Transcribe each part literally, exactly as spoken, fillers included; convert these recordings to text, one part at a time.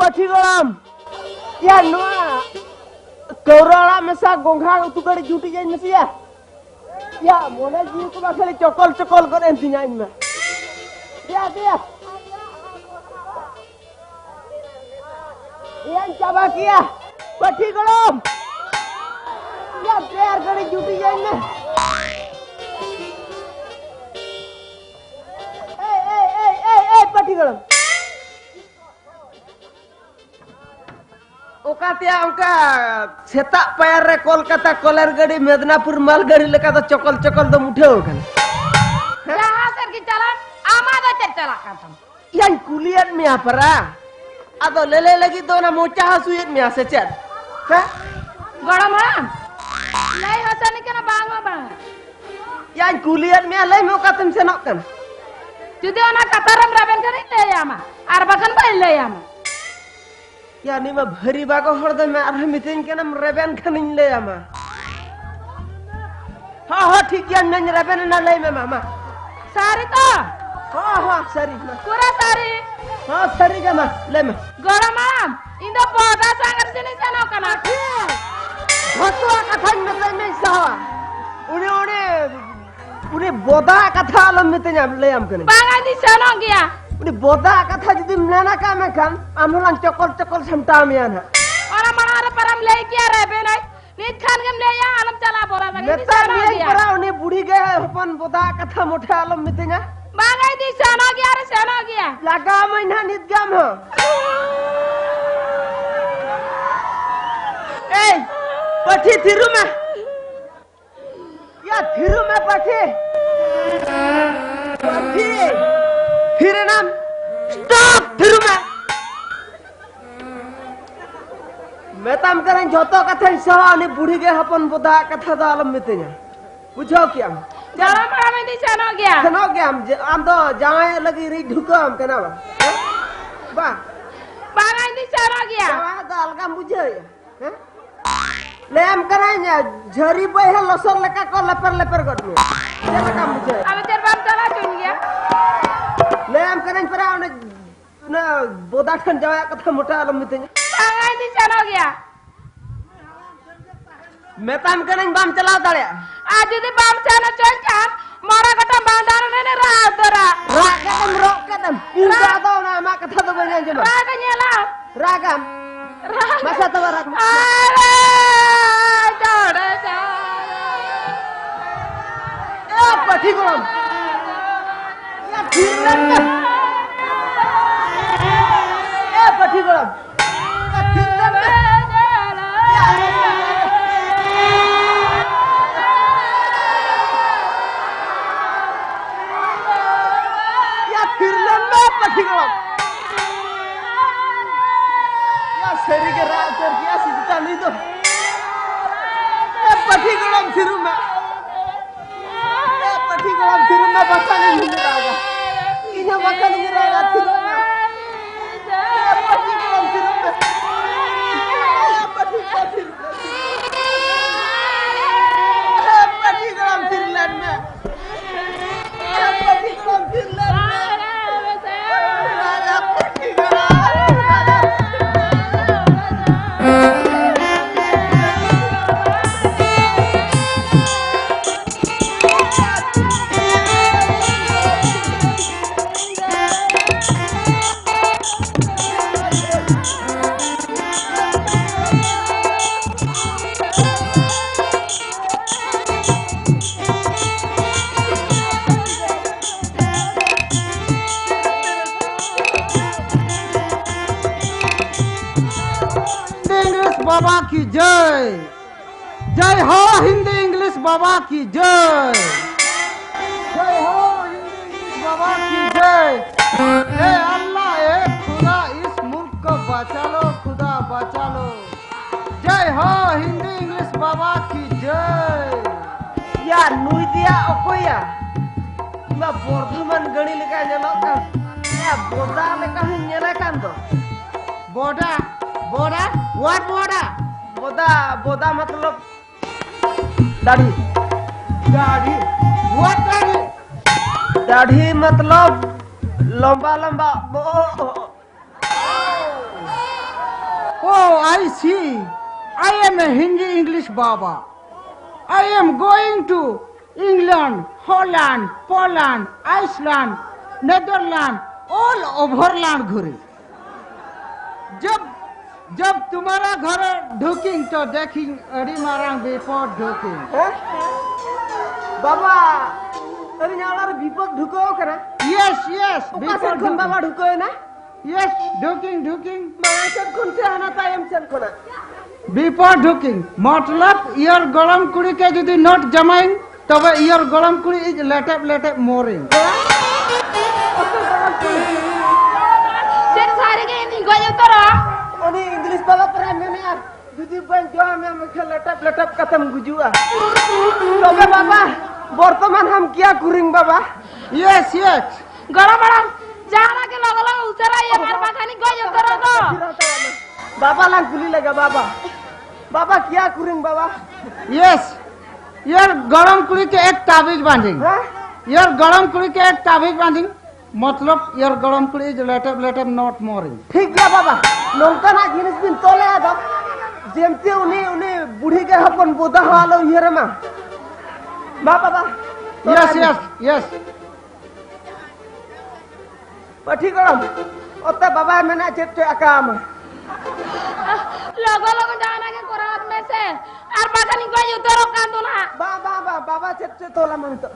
ᱯᱟᱹᱴᱷᱤ ᱜᱚᱲᱚᱢ, ᱭᱟ, ᱱᱚᱣᱟ ᱠᱟᱹᱣᱨᱟ ᱟᱲᱟᱜ ᱢᱮᱥᱟ ᱜᱚᱸᱜᱷᱟ ᱩᱛᱩ ᱠᱟᱹᱴᱤᱡ ᱡᱩᱴᱤᱡ ᱟᱹᱧ ᱢᱮᱥᱮᱭᱟ᱾ ᱭᱟ, ᱢᱚᱱᱮ ᱡᱤᱣᱤ ᱠᱚᱢᱟ ᱠᱷᱟᱹᱞᱤ ᱪᱚᱠᱚᱞ ᱪᱚᱠᱚᱞ ᱜᱚᱫ ᱮᱱ ᱛᱤᱧᱟ ᱤᱧ ᱢᱟ᱾ ᱫᱮᱭᱟ, ᱫᱮᱭᱟ᱾ ᱭᱟᱧ ᱪᱟᱵᱟ ᱠᱮᱭᱟ᱾ ᱯᱟᱹᱴᱷᱤ ᱜᱚᱲᱚᱢ, ᱭᱟ, ᱯᱮᱭᱟᱨ ᱠᱟᱹᱴᱤᱡ ᱡᱩᱴᱤᱡ ᱟᱹᱧ ᱢᱮ᱾ ᱮᱭ, ᱮᱭ, ᱮᱭ, ᱮᱭ, ᱮᱭ, ᱯᱟᱹᱴᱷᱤ ᱜᱚᱲᱚᱢ᱾ ᱚᱠᱟ ᱛᱮᱭᱟ ᱚᱱᱠᱟ ᱥᱮᱛᱟᱜ ᱯᱟᱭᱟᱨ ᱨᱮ ᱠᱳᱞᱠᱟᱛᱟ ᱠᱚᱞᱮᱨ ᱜᱟᱹᱰᱤ, ᱢᱮᱫᱽᱱᱟᱯᱩᱨ ᱢᱟᱞ ᱜᱟᱹᱰᱤ ᱞᱮᱠᱟ ᱫᱚ ᱪᱚᱠᱚᱞ ᱪᱚᱠᱚᱞ ᱫᱚᱢ ᱩᱴᱷᱟᱹᱣ ᱟᱠᱟᱱᱟ? ᱡᱟᱦᱟᱸ ᱥᱮᱫ ᱜᱮ ᱪᱟᱞᱟᱜ, ᱟᱢᱟᱜ ᱫᱚ ᱪᱮᱫ ᱪᱟᱞᱟᱜ ᱠᱟᱱ ᱛᱟᱢᱟ? ᱭᱟᱧ ᱠᱩᱞᱤᱭᱮᱫ ᱢᱮᱭᱟ ᱯᱟᱨᱟ, ᱟᱫᱚ ᱞᱮᱞᱮ ᱞᱟᱹᱜᱤᱫ ᱫᱚ ᱚᱱᱟ ᱢᱚᱪᱟ ᱦᱟᱹᱥᱩᱭᱮᱫ ᱢᱮᱭᱟ ᱥᱮ ᱪᱮᱫ? ᱦᱮᱸ? ᱜᱚᱲᱚᱢ ᱦᱟᱲᱟᱢ, ᱞᱟᱹᱭ ᱦᱚᱸ ᱥᱟᱹᱨᱤ ᱠᱟᱱᱟ, ᱵᱟᱝ ᱦᱚᱸ ᱵᱟᱝ᱾ ᱭᱟᱧ ᱠᱩᱞᱤᱭᱮᱫ ᱢᱮᱭᱟ, ᱞᱟᱹᱭ ᱢᱮ ᱚᱠᱟᱛᱮᱢ ᱥᱮᱱᱚᱜ ᱠᱟᱱᱟ? ᱡᱩᱫᱤ ᱚᱱᱟ ᱠᱟᱛᱷᱟ ᱨᱮᱢ ᱨᱮᱵᱮᱱ ᱠᱷᱟᱱᱤᱧ ᱞᱟᱹᱭ ᱟᱢᱟ, ᱟᱨ ᱵᱟᱠᱷᱟᱱ ᱵᱟᱹᱧ ᱞᱟᱹᱭ ᱟᱢᱟ᱾ ᱭᱟ, ᱱᱤ ᱢᱟ ᱵᱷᱟᱹᱨᱤ ᱵᱟᱜᱚ ᱦᱚᱲ ᱫᱚ ᱢᱮ, ᱟᱨᱦᱚᱸ ᱢᱤᱛᱟᱹᱧ ᱠᱟᱱᱟᱢ ᱨᱮᱵᱮᱱ ᱠᱷᱟᱱᱤᱧ ᱞᱟᱹᱭ ᱟᱢᱟ᱾ ᱦᱚᱸ, ᱦᱚᱸ, ᱴᱷᱤᱠ ᱜᱮᱭᱟ, ᱱᱟᱧ ᱨᱮᱵᱮᱱ ᱮᱱᱟ, ᱞᱟᱹᱭ ᱢᱮ ᱢᱟ, ᱢᱟ᱾ ᱥᱟᱹᱨᱤ ᱛᱚ? ᱦᱚᱸ, ᱦᱚᱸ, ᱥᱟᱹᱨᱤ, ᱢᱟ᱾ ᱯᱩᱨᱟᱹ ᱥᱟᱹᱨᱤ? ᱦᱚᱸ, ᱥᱟᱹᱨᱤ ᱜᱮ, ᱢᱟ, ᱞᱟᱹᱭ ᱢᱮ᱾ ᱜᱚᱲᱚᱢ ᱦᱟᱲᱟᱢ, ᱤᱧ ᱫᱚ ᱵᱚᱫᱟ ᱥᱟᱸᱜᱟᱨ ᱥᱮᱱᱤᱧ ᱥᱮᱱᱚᱜ ᱠᱟᱱᱟ᱾ ᱡᱷᱚᱛᱚᱣᱟᱜ ᱠᱟᱛᱷᱟᱧ ᱢᱮᱛᱟᱭ ᱢᱮᱧ ᱥᱟᱦᱟᱣᱟ᱾ ᱩᱱᱤ, ᱩᱱᱤ, ᱩᱱᱤ ᱵᱚᱫᱟ ᱠᱟᱛᱷᱟ ᱟᱞᱚᱢ ᱢᱤᱛᱟᱹᱧᱟ, ᱞᱟᱹᱭᱟᱢ ᱠᱟᱹᱱᱟᱹᱧ᱾ ᱵᱟᱝᱟ, ᱤᱧ ᱥᱮᱱᱚᱜ ᱜᱮᱭᱟ᱾ ᱩᱱᱤ ᱵᱚᱫᱟ ᱠᱟᱛᱷᱟ ᱡᱩᱫᱤᱢ ᱢᱮᱱᱟ ᱠᱟᱜ ᱢᱮ ᱠᱷᱟᱱ, ᱟᱢ ᱦᱚᱸᱞᱟᱝ ᱪᱚᱠᱚᱞ ᱪᱚᱠᱚᱞ ᱥᱟᱢᱴᱟᱣ ᱢᱮᱭᱟ ᱱᱟᱦᱟᱜ᱾ ᱚᱱᱟ ᱢᱟᱲᱟᱝ ᱨᱮ ᱯᱟᱨᱟᱢ ᱞᱟᱹᱭ ᱠᱮᱭᱟ ᱨᱮᱵᱮᱱ ᱟᱡ᱾ ᱱᱤᱛ ᱠᱷᱟᱱ ᱜᱮᱢ ᱞᱟᱹᱭᱟ, ᱟᱞᱚᱢ ᱪᱟᱞᱟᱜᱼᱟ ᱵᱚᱫᱟ ᱞᱟᱹᱜᱤᱫ᱾ ᱤᱧ ᱢᱮᱛᱟᱜ ᱥᱮᱱᱚᱜ ᱢᱤᱭᱟᱹᱧ ᱜᱮᱭᱟ᱾ ᱯᱟᱨᱟ, ᱩᱱᱤ ᱵᱩᱲᱦᱤ ᱜᱮ ᱦᱚᱯᱚᱱ ᱵᱚᱫᱟ ᱠᱟᱛᱷᱟ ᱢᱚᱴᱷᱮ ᱟᱞᱚᱢ ᱢᱤᱛᱟᱹᱧᱟ᱾ ᱵᱟᱝᱟ, ᱤᱧ ᱫᱩᱧ ᱥᱮᱱᱚᱜ ᱜᱮᱭᱟ ᱨᱮ, ᱥᱮᱱᱚᱜ ᱜᱮᱭᱟ᱾ ᱞᱟᱜᱟᱣ ᱟᱹᱢᱟᱹᱧ ᱱᱟᱦᱟᱜ ᱱᱤᱛ ᱜᱮ ᱟᱢ ᱦᱚᱸ᱾ ᱮᱭ, ᱯᱟᱹᱴᱷᱤ ᱛᱷᱤᱨᱩ ᱢᱮ᱾ ᱭᱟ, ᱛᱷᱤᱨᱩ ᱢᱮ, ᱯᱟᱹᱴᱷᱤ᱾ ᱯᱟᱹᱴᱷᱤ, ᱛᱷᱤᱨ ᱮᱱᱟᱢ? Stop, ᱛᱷᱤᱨᱩ ᱢᱮ᱾ ᱢᱮᱛᱟᱢ ᱠᱟᱹᱱᱟᱹᱧ, ᱡᱷᱚᱛᱚ ᱠᱟᱛᱷᱟᱧ ᱥᱟᱦᱟᱣᱟ, ᱩᱱᱤ ᱵᱩᱲᱦᱤ ᱜᱮ ᱦᱚᱯᱚᱱ ᱵᱚᱫᱟ ᱠᱟᱛᱷᱟ ᱫᱚ ᱟᱞᱚᱢ ᱢᱤᱛᱟᱹᱧᱟ᱾ ᱵᱩᱡᱷᱟᱹᱣ ᱠᱮᱜᱼᱟᱢ? ᱜᱚᱲᱚᱢ ᱦᱟᱲᱟᱢ, ᱤᱧ ᱫᱩᱧ ᱥᱮᱱᱚᱜ ᱜᱮᱭᱟ᱾ ᱥᱮᱱᱚᱜ ᱜᱮᱭᱟᱢ? ᱡᱮ, ᱟᱢ ᱫᱚ ᱡᱟᱶᱟᱭᱚᱜ ᱞᱟᱹᱜᱤᱫ ᱨᱤᱡ ᱰᱷᱩᱠᱟᱹᱣᱟᱢ ᱠᱟᱱᱟ ᱵᱟᱝ? ᱦᱮᱸ? ᱵᱟᱝ᱾ ᱵᱟᱝᱟ, ᱤᱧ ᱫᱩᱧ ᱥᱮᱱᱚᱜ ᱜᱮᱭᱟ᱾ ᱡᱟᱶᱟᱭᱚᱜ ᱫᱚ ᱟᱞᱜᱟᱢ ᱵᱩᱡᱷᱟᱹᱣᱮᱜᱼᱟ? ᱦᱮᱸ? ᱞᱟᱹᱭᱟᱢ ᱠᱟᱹᱱᱟᱹᱧ, ᱡᱷᱟᱹᱨᱤ ᱵᱟᱹᱭᱦᱟᱹᱲ ᱞᱚᱥᱚᱫ ᱞᱮᱠᱟ ᱠᱚ ᱞᱮᱯᱮᱨ ᱞᱮᱯᱮᱨ ᱜᱚᱫ ᱢᱮᱭᱟ᱾ ᱪᱮᱫ ᱞᱮᱠᱟᱢ ᱵᱩᱡᱷᱟᱹᱣᱟ? ᱟᱫᱚ ᱪᱮᱫ ᱵᱟᱢ ᱪᱟᱞᱟᱣ ᱦᱚᱪᱚᱧ ᱜᱮᱭᱟ? ᱞᱟᱹᱭᱟᱢ ᱠᱟᱹᱱᱟᱹᱧ ᱯᱟᱨᱟ, ᱚᱱᱮ, ᱚᱱᱟ ᱵᱚᱫᱟ ᱴᱷᱮᱱ ᱡᱟᱶᱟᱭᱟᱜ ᱠᱟᱛᱷᱟ ᱢᱚᱴᱟ ᱟᱞᱚᱢ ᱢᱤᱛᱟᱹᱧᱟ᱾ ᱵᱟᱝᱟ, ᱤᱧ ᱫᱩᱧ ᱥᱮᱱᱚᱜ ᱜᱮᱭᱟ᱾ ᱢᱮᱛᱟᱢ ᱠᱟᱹᱱᱟᱹᱧ ᱵᱟᱢ ᱪᱟᱞᱟᱣ ᱫᱟᱲᱮᱭᱟᱜᱼᱟ᱾ ᱟᱨ ᱡᱩᱫᱤ ᱵᱟᱢ ᱥᱮᱱ ᱦᱚᱪᱚᱧ ᱠᱷᱟᱱ ᱢᱚᱬᱮ ᱜᱚᱴᱟᱝ ᱵᱟᱝ ᱫᱟᱨᱮ ᱨᱮ ᱨᱟᱜ ᱩᱛᱟᱹᱨᱟ᱾ ᱨᱟᱜ ᱠᱮᱫᱮᱢ, ᱨᱚᱜ ᱠᱮᱫᱮᱢ᱾ ᱤᱧ ᱫᱚ ᱨᱟᱜ᱾ ᱟᱫᱚ ᱚᱱᱟ ᱟᱢᱟᱜ ᱠᱟᱛᱷᱟ ᱫᱚ ᱵᱟᱹᱧ ᱟᱸᱡᱚᱢᱟ᱾ ᱨᱟᱜ ᱧᱮᱞᱟ᱾ ᱨᱟᱜᱟᱢ᱾ ᱨᱟᱜ᱾ ᱢᱟᱥᱮ ᱛᱚᱵᱮ ᱨᱟᱜ ᱢᱮ᱾ ᱟᱨᱮ, ᱪᱟᱲᱮ, ᱪᱟᱲᱮ᱾ ᱮ ᱯᱟᱹᱴᱷᱤ ᱜᱚᱲᱚᱢ᱾ ᱭᱟ ᱛᱷᱤᱨ ᱞᱮᱱ ᱢᱮ᱾ ᱮ ᱯᱟᱹᱴᱷᱤ ᱜᱚᱲᱚᱢ᱾ ᱭᱟ ᱛᱷᱤᱨ ᱞᱮᱱ ᱢᱮ᱾ ᱭᱟ ᱛᱷᱤᱨ ᱞᱮᱱ ᱢᱮ ᱯᱟᱹᱴᱷᱤ ᱜᱚᱲᱚᱢ᱾ ᱭᱟ ᱥᱟᱹᱨᱤ ᱜᱮ ᱨᱟᱜ ᱩᱛᱟᱹᱨ ᱠᱮᱜᱼᱟ ᱥᱮ ᱪᱮᱛᱟ ᱱᱩᱭ ᱫᱚ? ᱮ ᱯᱟᱹᱴᱷᱤ ᱜᱚᱲᱚᱢ ᱛᱷᱤᱨᱩᱜ ᱢᱮ᱾ ᱮ ᱯᱟᱹᱴᱷᱤ ᱜᱚᱲᱚᱢ ᱛᱷᱤᱨᱩᱜ ᱢᱮ, ᱵᱟᱠᱷᱟᱱ ᱤᱧ ᱦᱚᱸᱧ ᱨᱟᱜᱟ᱾ ᱤᱧ ᱦᱚᱸ ᱵᱟᱠᱷᱟᱱ ᱤᱧ ᱨᱟᱜᱟ, ᱛᱷᱤᱨᱩᱜ ᱢᱮ᱾ ᱮ ᱯᱟᱹᱴᱷᱤ ᱜᱚᱲᱚᱢ ᱛᱷᱤᱨᱩᱜ ᱢᱮ᱾ ᱮ ᱯᱟᱹᱴᱷᱤ ᱜᱚᱲᱚᱢ ᱛᱷᱤᱨᱩᱜ ᱢᱮ᱾ ᱮ ᱯᱟᱹᱴᱷᱤ ᱜᱚᱲᱚᱢ ᱛᱷᱤᱨ ᱞᱮᱱ ᱢᱮ᱾ हिंदी इंग्लिश बाबा की जय। जय हो हिंदी इंग्लिश बाबा की जय। जय हो हिंदी इंग्लिश बाबा की जय। ए अल्लाह, ए खुदा, इस मुल्क को बचा लो, खुदा बचा लो। जय हो हिंदी इंग्लिश बाबा की जय। ᱭᱟ, ᱱᱩᱭ ᱫᱚᱭᱟ ᱚᱠᱚᱭᱟ? ᱚᱱᱟ ᱵᱚᱨᱫᱷᱚᱢᱟᱱ ᱜᱟᱹᱲᱤ ᱞᱮᱠᱟ ᱧᱮᱞᱚᱜ ᱠᱟᱱ᱾ ᱭᱟ, ᱵᱚᱫᱟ ᱞᱮᱠᱟ ᱦᱚᱸᱧ ᱧᱮᱞᱮ ᱠᱟᱱ ᱫᱚ᱾ ᱵᱚᱰᱟ, ᱵᱚᱰᱟ, what ᱵᱚᱰᱟ? ᱵᱚᱫᱟ, ᱵᱚᱫᱟ ᱢᱚᱛᱞᱚᱵ ᱫᱟᱲᱦᱤ᱾ ᱫᱟᱲᱦᱤ? What ᱫᱟᱲᱦᱤ? ᱫᱟᱲᱦᱤ ᱢᱚᱛᱞᱚᱵ ᱞᱚᱢᱵᱟ ᱞᱚᱢᱵᱟ ᱵᱚᱦᱚᱜ᱾ Oh, I see. I am a Hindi English Baba. I am going to England, Holland, Poland, Iceland, Netherlands, all over land घूरी। जब जब तुम्हारा घर ढुकिंग तो देखिंग अड़ी मारांग बिफोर ढुकिंग। ᱦᱮᱸ? ᱵᱟᱵᱟ, ᱟᱹᱞᱤᱧᱟᱜ ᱚᱲᱟᱜ ᱨᱮ ᱵᱤᱯᱚᱫ ᱰᱷᱩᱠᱟᱹᱣ ᱠᱟᱱᱟ᱾ Yes, yes, ᱚᱠᱟ ᱥᱮᱫ ᱵᱤᱯᱚᱫ ᱠᱷᱚᱱ ᱰᱷᱩᱠᱤᱝ᱾ ᱵᱟᱵᱟ ᱰᱷᱩᱠᱟᱹᱣ ᱮᱱᱟ? Yes, ᱰᱷᱩᱠᱤᱝ, ᱰᱷᱩᱠᱤᱝ᱾ ᱢᱟᱲᱟᱝ ᱥᱮᱫ ᱠᱷᱚᱱ ᱥᱮ ᱦᱟᱱᱟ ᱛᱟᱭᱚᱢ ᱥᱮᱫ ᱠᱷᱚᱱᱟᱜ? ᱵᱤᱯᱚᱫ ᱰᱷᱩᱠᱤᱝ, ᱢᱚᱛᱞᱚᱵ ᱤᱭᱚᱨ ᱜᱚᱲᱚᱢ ᱠᱩᱲᱤ ᱠᱮ ᱡᱩᱫᱤ not ᱡᱟᱢᱟᱭᱤᱝ, ᱛᱚᱵᱮ ᱤᱭᱚᱨ ᱜᱚᱲᱚᱢ ᱠᱩᱲᱤ is ᱞᱮᱴᱮᱯ ᱞᱮᱴᱮᱯ ᱢᱳᱨᱤᱝ᱾ ᱪᱮᱫ ᱥᱟᱹᱨᱤ ᱜᱮ ᱤᱧ ᱜᱚᱡ ᱩᱛᱟᱹᱨᱚᱜᱼᱟ? ᱩᱱᱤ ᱤᱝᱞᱤᱥ ᱵᱟᱵᱟ ᱯᱮᱨᱮ ᱢᱮᱱᱮᱜᱼᱟ, ᱡᱩᱫᱤ ᱵᱟᱹᱧ ᱡᱚᱢ ᱮᱢ ᱠᱷᱟᱱ ᱞᱮᱴᱮᱯ ᱞᱮᱴᱮᱯ ᱠᱟᱛᱮᱢ ᱜᱩᱡᱩᱜᱼᱟ᱾ ᱛᱚᱵᱮ ᱵᱟᱵᱟ, ᱵᱚᱨᱛᱚᱢᱟᱱ ᱦᱟᱢ ᱠᱤᱭᱟ ᱠᱩᱨᱤᱝ ᱵᱟᱵᱟ? Yes, yes. ᱜᱚᱲᱚᱢ ᱦᱟᱲᱟᱢ, ᱡᱟᱦᱟᱱᱟᱜ ᱜᱮ ᱞᱚᱜᱚ ᱞᱚᱜᱚ ᱩᱥᱟᱹᱨᱟ ᱤᱭᱟᱹ ᱟᱨ ᱵᱟᱠᱷᱟᱱᱤᱧ ᱜᱚᱡ ᱩᱛᱟᱹᱨᱚᱜ ᱫᱚ᱾ ᱵᱟᱵᱟ ᱞᱟᱝ ᱠᱩᱞᱤ ᱞᱮᱜᱟ ᱵᱟᱵᱟ᱾ ᱵᱟᱵᱟ ᱠᱤᱭᱟ ᱠᱩᱨᱤᱝ ᱵᱟᱵᱟ? Yes. ᱤᱭᱚᱨ ᱜᱚᱲᱚᱢ ᱠᱩᱲᱤ ᱠᱮ ᱮᱠ ᱛᱟᱵᱤᱡ ᱵᱟᱸᱫᱤᱝ᱾ ᱦᱮᱸ? ᱤᱭᱚᱨ ᱜᱚᱲᱚᱢ ᱠᱩᱲᱤ ᱠᱮ ᱮᱠ ᱛᱟᱵᱤᱡ ᱵᱟᱸᱫᱤᱝ᱾ ᱢᱚᱛᱞᱚᱵ ᱤᱭᱚᱨ ᱜᱚᱲᱚᱢ ᱠᱩᱲᱤ is ᱞᱮᱴᱮᱯ ᱞᱮᱴᱮᱯ not ᱢᱳᱨᱤᱝ᱾ ᱴᱷᱤᱠ ᱜᱮᱭᱟ ᱵᱟᱵᱟ, ᱱᱚᱝᱠᱟᱱᱟᱜ ᱡᱤᱱᱤᱥ ᱵᱤᱱ ᱛᱚᱞᱮᱜᱼᱟ ᱫᱚ, ᱡᱮᱢᱛᱤ ᱩᱱᱤ, ᱩᱱᱤ ᱵᱩᱲᱦᱤ ᱜᱮ ᱦᱚᱯᱚᱱ ᱵᱚᱫᱟ ᱦᱚᱸ ᱟᱞᱚ ᱩᱭᱦᱟᱹᱨ ᱢᱟ᱾ ᱢᱟ ᱵᱟᱵᱟ, ᱛᱚᱞᱟᱭ ᱢᱮ᱾ Yes, yes, yes. ᱯᱟᱹᱴᱷᱤ ᱜᱚᱲᱚᱢ, ᱚᱛᱮ ᱵᱟᱵᱟᱭ ᱢᱮᱱᱟ ᱪᱮᱫ ᱪᱚᱭ ᱟᱠᱟ ᱟᱢᱟ᱾ ᱞᱚᱜᱚ ᱞᱚᱜᱚ ᱡᱟᱦᱟᱱᱟᱜ ᱜᱮ ᱠᱚᱨᱟᱣ ᱢᱮ ᱥᱮ, ᱟᱨ ᱵᱟᱠᱷᱟᱱᱤᱧ ᱜᱚᱡ ᱩᱛᱟᱹᱨᱚᱜ ᱠᱟᱱ ᱫᱚ ᱱᱟᱦᱟᱜ᱾ ᱵᱟ, ᱵᱟ, ᱵᱟ, ᱵᱟᱵᱟ ᱪᱮᱫ ᱪᱚᱭ ᱛᱚᱞᱟᱢᱟ ᱱᱤᱛᱚᱜ᱾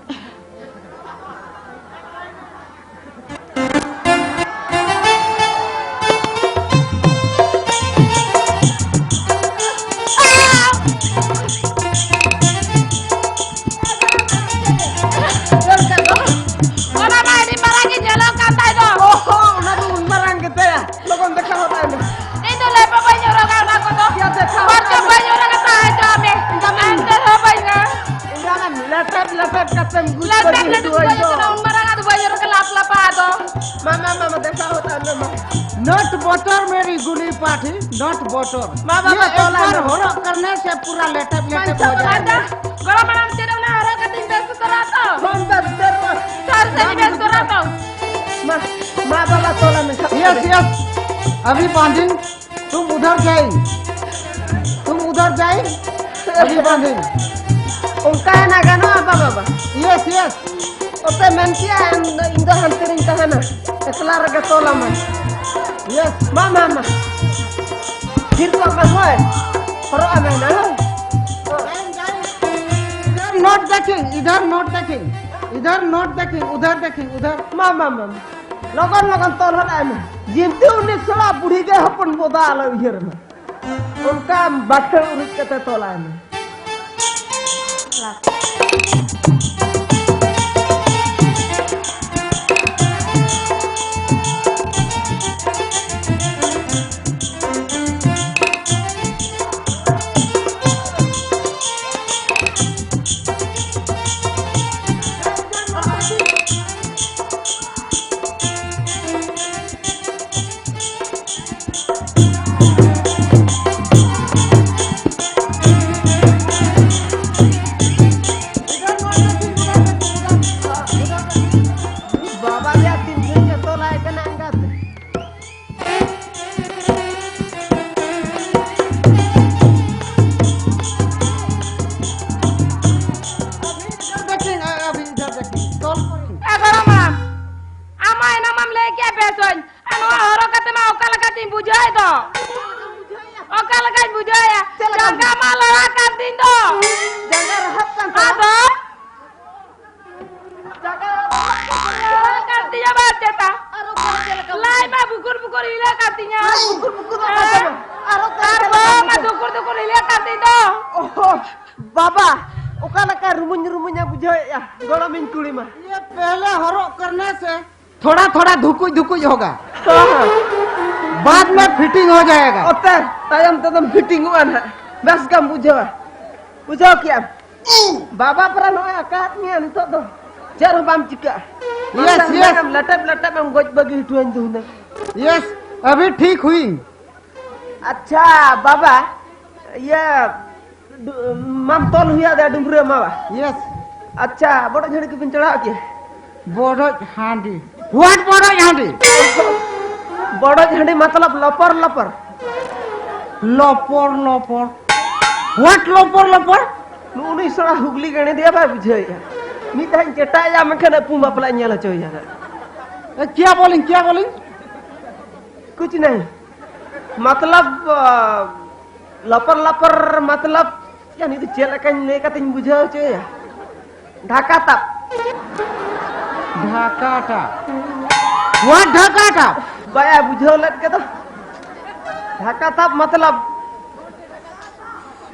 ᱚᱱᱟ ᱢᱟ ᱟᱹᱰᱤ ᱢᱟᱨᱟᱝ ᱜᱮ ᱧᱮᱞᱚᱜ ᱠᱟᱱ ᱛᱟᱭ ᱫᱚ᱾ ᱚᱦᱚ, ᱚᱱᱟ ᱫᱚ ᱩᱱ ᱢᱟᱨᱟᱝ ᱜᱮᱛᱟᱭᱟ᱾ ᱞᱚᱜᱚᱱ ᱫᱮᱠᱷᱟᱣ ᱦᱚᱫ ᱟᱭ ᱢᱮ᱾ ᱤᱧ ᱫᱚ ᱞᱮᱯᱮ ᱵᱟᱹᱧ ᱦᱚᱨᱚᱜᱟ ᱚᱱᱟ ᱠᱚᱫᱚ᱾ ᱭᱟ, ᱫᱮᱠᱷᱟᱣ ᱵᱟᱨ ᱦᱚᱫ ᱪᱚ ᱟᱭ ᱢᱮ᱾ ᱵᱟᱹᱧ ᱦᱚᱨᱚᱜᱟ ᱛᱟᱦᱮᱸ ᱦᱚᱪᱚ ᱢᱮ᱾ ᱤᱧ ᱫᱚ ᱟᱢ ᱮᱱᱛᱮ ᱦᱚᱸ ᱵᱟᱹᱧ ᱦᱚᱨᱚᱜᱟ᱾ ᱤᱧ ᱫᱚ ᱟᱢ ᱞᱮᱴᱮᱯ ᱞᱮᱴᱮᱯ ᱠᱟᱛᱮᱢ ᱜᱩᱡ ᱞᱮᱴᱮᱯ ᱵᱟᱹᱜᱤ ᱞᱮᱴᱮᱯ ᱦᱚᱪᱚ ᱟᱹᱧ ᱜᱩᱡ ᱫᱚ᱾ ᱠᱟᱱᱟ, ᱩᱱ ᱢᱟᱨᱟᱝ ᱟᱜ ᱫᱚ ᱵᱟᱹᱧ ᱦᱚᱨᱚᱜᱟ, ᱞᱟᱯ ᱞᱟᱯᱟ ᱟᱫᱚ᱾ ᱢᱟ, ᱢᱟ, ᱢᱟ, ᱢᱟ, ᱫᱮᱠᱷᱟᱣ ᱦᱚᱫ ᱟᱭ ᱢᱮ, ᱢᱟ᱾ Not butter मेरी गुली पाठी, not butter। ᱢᱟ, ᱢᱟ, ये ᱢᱟ, एक ᱛᱚᱞᱟ बार ᱢᱮ᱾ हरक करने से पूरा लेटप लेटप हो ᱵᱟᱧᱪᱟᱣ जाएगा। ᱟᱫᱚ, ᱜᱚᱲᱚᱢ ᱦᱟᱲᱟᱢ ᱪᱮᱫ ᱚᱱᱟ ᱦᱚᱨᱚᱜ ᱠᱟᱛᱮᱧ ᱵᱮᱥ ᱩᱛᱟᱹᱨᱚᱜᱼᱟ ᱛᱚ? ᱵᱟᱢ ᱵᱮᱥ ᱩᱛᱟᱹᱨᱚᱜᱼᱟ᱾ ᱥᱟᱹᱨᱤ ᱥᱟᱹᱨᱤ ᱵᱮᱥ ᱩᱛᱟᱹᱨᱚᱜᱼᱟ ᱛᱚ? ᱢᱟ, ᱢᱟ, ᱵᱟᱵᱟ, ᱛᱚᱞᱟ ᱢᱮ, ᱥᱟᱵ ᱭᱮᱥ, ᱠᱟᱛᱮ᱾ ᱭᱮᱥ᱾ अभी बांधिन, तुम उधर जाए, तुम उधर जाए, अभी बांधे। ᱚᱱᱠᱟ ᱮᱱᱟ ᱜᱟᱱᱚᱜᱼᱟ ᱵᱟᱵᱟ ᱵᱟ? Yes, yes. ᱚᱛᱮ ᱢᱮᱱ ᱠᱮᱜᱼᱟ, ᱤᱧ ᱫᱚ, ᱤᱧ ᱫᱚ ᱦᱟᱱᱛᱮ ᱨᱤᱧ ᱛᱟᱦᱮᱱᱟ, ᱮᱠᱞᱟ ᱨᱮᱜᱮ ᱛᱚᱞ ᱟᱢᱟ᱾ यस। ᱢᱟ, ᱢᱟ, ᱢᱟ᱾ ᱛᱷᱤᱨ ᱠᱚᱜ ᱢᱟ ᱦᱳᱭ, ᱦᱚᱨᱚᱜ ᱟᱢᱟ ᱦᱟᱸᱜ, ᱦᱳᱭ᱾ इधर नॉट देखें, इधर नॉट देखें, इधर नॉट देखें, उधर देखें, उधर। ᱢᱟ, ᱢᱟ, ᱢᱟ, ᱢᱟ᱾ ᱞᱚᱜᱚᱱ ᱞᱚᱜᱚᱱ ᱛᱚᱞ ᱦᱚᱫ ᱟᱭ ᱢᱮ᱾ ᱡᱤᱱᱛᱤ ᱩᱱᱤ ᱥᱟᱞᱟ ᱵᱩᱲᱦᱤ ᱜᱮ ᱦᱚᱯᱚᱱ ᱵᱚᱫᱟ ᱟᱞᱚ ᱩᱭᱦᱟᱹᱨ ᱢᱟ᱾ ᱚᱱᱠᱟ ᱵᱟᱴᱷᱟᱹ ᱩᱨᱤᱡ ᱠᱟᱛᱮ ᱛᱚᱞ ᱟᱭ ᱢᱮ᱾ ᱵᱟᱵᱟ ᱨᱮᱭᱟᱜ ᱛᱤᱱ ᱴᱷᱮᱱ ᱜᱮ ᱛᱚᱞᱟᱭ ᱠᱟᱱᱟ ᱮᱸᱜᱟᱛ᱾ ᱤᱫᱷᱟᱨ ᱫᱮᱠᱷᱮᱸ, ᱟᱵᱷᱤ ᱤᱫᱷᱟᱨ ᱫᱮᱠᱷᱮᱸ, ᱛᱚᱞ ᱠᱚᱨᱮ᱾ ᱮ ᱜᱚᱲᱚᱢ ᱦᱟᱲᱟᱢ, ᱟᱢ ᱢᱟ ᱮᱱᱟᱝ ᱢᱟᱢ ᱞᱟᱹᱭ ᱠᱮᱫ ᱵᱮᱥ ᱟᱹᱧ, ᱟᱨ ᱱᱚᱣᱟ ᱦᱚᱨᱚᱜ ᱠᱟᱛᱮ ᱢᱟ ᱚᱠᱟ ᱞᱮᱠᱟ ᱪᱚᱧ ᱵᱩᱡᱷᱟᱹᱣᱮᱫ ᱫᱚ᱾ ᱚᱠᱟ ᱞᱮᱠᱟᱧ ᱵᱩᱡᱷᱟᱹᱣᱮᱫᱼᱟ? ᱪᱮᱫ ᱞᱮᱠᱟᱢ ᱡᱟᱸᱜᱟ ᱢᱟ ᱞᱟᱲᱟᱜ ᱠᱟᱱ ᱛᱤᱧ ᱫᱚ᱾ ᱡᱟᱸᱜᱟ ᱨᱟᱦᱟᱜ ᱠᱟᱱ ᱛᱟᱢᱟ? ᱟᱫᱚ? ᱡᱟᱸᱜᱟ ᱨᱟᱦᱟᱜ ᱠᱟᱱ ᱛᱤᱧᱟ ᱵᱟᱝ ᱪᱮᱛᱟ? ᱟᱨ ᱚᱠᱟ ᱞᱮᱠᱟ ᱞᱮᱠᱟᱢ ᱞᱟᱡ ᱢᱟ ᱵᱩᱠᱩᱨ ᱵᱩᱠᱩᱨ ᱦᱤᱞᱟᱹᱜ ᱠᱟᱱ ᱛᱤᱧᱟ᱾ ᱞᱟᱡ ᱵᱩᱠᱩᱨ ᱵᱩᱠᱩᱨ ᱫᱚ ᱵᱟᱝ ᱠᱟᱱᱟ᱾ ᱟᱨ ᱚᱠᱟ ᱟᱨ ᱞᱮᱠᱟ ᱵᱚᱦᱚᱜ ᱞᱮᱠᱟᱢ ᱢᱟ ᱵᱩᱡᱷᱟᱹᱣᱟ? ᱫᱩᱠᱩᱨ ᱫᱩᱠᱩᱨ ᱦᱤᱞᱟᱹᱜ ᱠᱟᱱ ᱛᱤᱧ ᱫᱚ᱾ ᱚᱦᱚ, ᱵᱟᱵᱟ, ᱚᱠᱟ ᱞᱮᱠᱟ ᱨᱩᱢᱩᱧ ᱨᱩᱢᱩᱧᱮ ᱵᱩᱡᱷᱟᱹᱣᱮᱫᱼᱟ ᱜᱚᱲᱚᱢᱤᱧ ᱠᱩᱲᱤ ᱢᱟ? ये पहले हरक करने से थोड़ा थोड़ा धुकुच धुकुच होगा, ᱦᱮᱸ, ᱦᱮᱸ᱾ बाद में फिटिंग हो जाएगा। ᱚᱛᱮ ᱛᱟᱭᱚᱢ ᱛᱮᱫᱚᱢ ᱯᱷᱤᱴᱤᱝᱚᱜᱼᱟ ᱱᱟᱦᱟᱜ, ᱵᱮᱥ ᱜᱮᱢ ᱵᱩᱡᱷᱟᱹᱣᱟ᱾ ᱵᱩᱡᱷᱟᱹᱣ ᱠᱮᱜᱼᱟᱢ? ᱵᱟᱵᱟ ᱯᱟᱨᱟ ᱱᱚᱜᱼᱚᱭ ᱟᱠᱟᱫ ᱢᱮᱭᱟ, ᱱᱤᱛᱚᱜ ᱫᱚ ᱪᱮᱫ ᱦᱚᱸ ᱵᱟᱢ ᱪᱤᱠᱟᱹᱜᱼᱟ᱾ यस, ᱵᱟᱝᱠᱷᱟᱱ यस। ᱢᱮᱱᱟᱢ ᱞᱮᱴᱮᱯ ᱞᱮᱴᱮᱯ ᱮᱢ ᱜᱚᱡ ᱵᱟᱹᱜᱤ ᱦᱚᱴᱚᱣᱟᱹᱧ ᱫᱚ ᱦᱩᱱᱟᱹᱝ᱾ यस, अभी ठीक हुई। ᱟᱪᱪᱷᱟ ᱵᱟᱵᱟ, ᱤᱭᱟᱹ, ᱰᱩ-, ᱢᱟᱢ ᱛᱚᱞ ᱦᱩᱭᱟ ᱫᱟ ᱰᱩᱢᱨᱟᱹ ᱢᱟᱣᱟ᱾ यस। ᱟᱪᱪᱷᱟ, ᱵᱚᱰᱚᱡ ᱦᱟᱺᱰᱤ ᱠᱚᱵᱤᱱ ᱪᱟᱲᱦᱟᱣ ᱠᱮᱭᱟ? ᱵᱚᱰᱚᱡ ᱦᱟᱺᱰᱤ? What ᱵᱚᱰᱚᱡ ᱦᱟᱺᱰᱤ? ᱵᱚᱰᱚᱡ ᱦᱟᱺᱰᱤ ᱢᱚᱛᱞᱚᱵ ᱞᱚᱯᱚᱨ ᱞᱚᱯᱚᱨ᱾ ᱞᱚᱯᱚᱨ ᱞᱚᱯᱚᱨ᱾ What ᱞᱚᱯᱚᱨ ᱞᱚᱯᱚᱨ? ᱱᱩᱜᱼᱩ ᱱᱩᱭ ᱥᱚᱲᱟ ᱦᱩᱜᱽᱞᱤ ᱜᱮᱬᱮ ᱫᱮᱭᱟ ᱵᱟᱭ ᱵᱩᱡᱷᱟᱹᱣᱮᱫᱼᱟ᱾ ᱢᱤᱫ ᱫᱷᱟᱣ ᱤᱧ ᱪᱮᱴᱟᱭᱮᱭᱟ, ᱢᱮᱱᱠᱷᱟᱱ ᱟᱹᱯᱩᱢ ᱵᱟᱯᱞᱟᱧ ᱧᱮᱞ ᱦᱚᱪᱚᱭᱮᱭᱟ ᱱᱟᱜ᱾ ᱮ, ᱠᱤᱭᱟ ᱵᱚᱞᱤᱧ, ᱠᱤᱭᱟ ᱵᱚᱞᱤᱧ? ᱠᱩᱪ ᱱᱟᱦᱤ᱾ ᱢᱚᱛᱞᱚᱵ, ᱟ, ᱞᱚᱯᱚᱨ ᱞᱚᱯᱚᱨ ᱢᱚᱛᱞᱚᱵ, ᱭᱟ, ᱱᱤᱛ ᱪᱮᱫ ᱞᱮᱠᱟᱧ ᱞᱟᱹᱭ ᱠᱟᱛᱮᱧ ᱵᱩᱡᱷᱟᱹᱣ ᱦᱚᱪᱚᱭᱮᱭᱟ? ᱰᱷᱟᱠᱟ ᱛᱟᱯ᱾ ᱰᱷᱟᱠᱟ ᱴᱟᱯ? What ᱰᱷᱟᱠᱟ ᱴᱟᱯ? ᱵᱟᱭᱟ ᱵᱩᱡᱷᱟᱹᱣ ᱞᱮᱫ ᱜᱮᱫᱚ᱾ ᱰᱷᱟᱠᱟ ᱛᱟᱯ ᱢᱚᱛᱞᱚᱵ,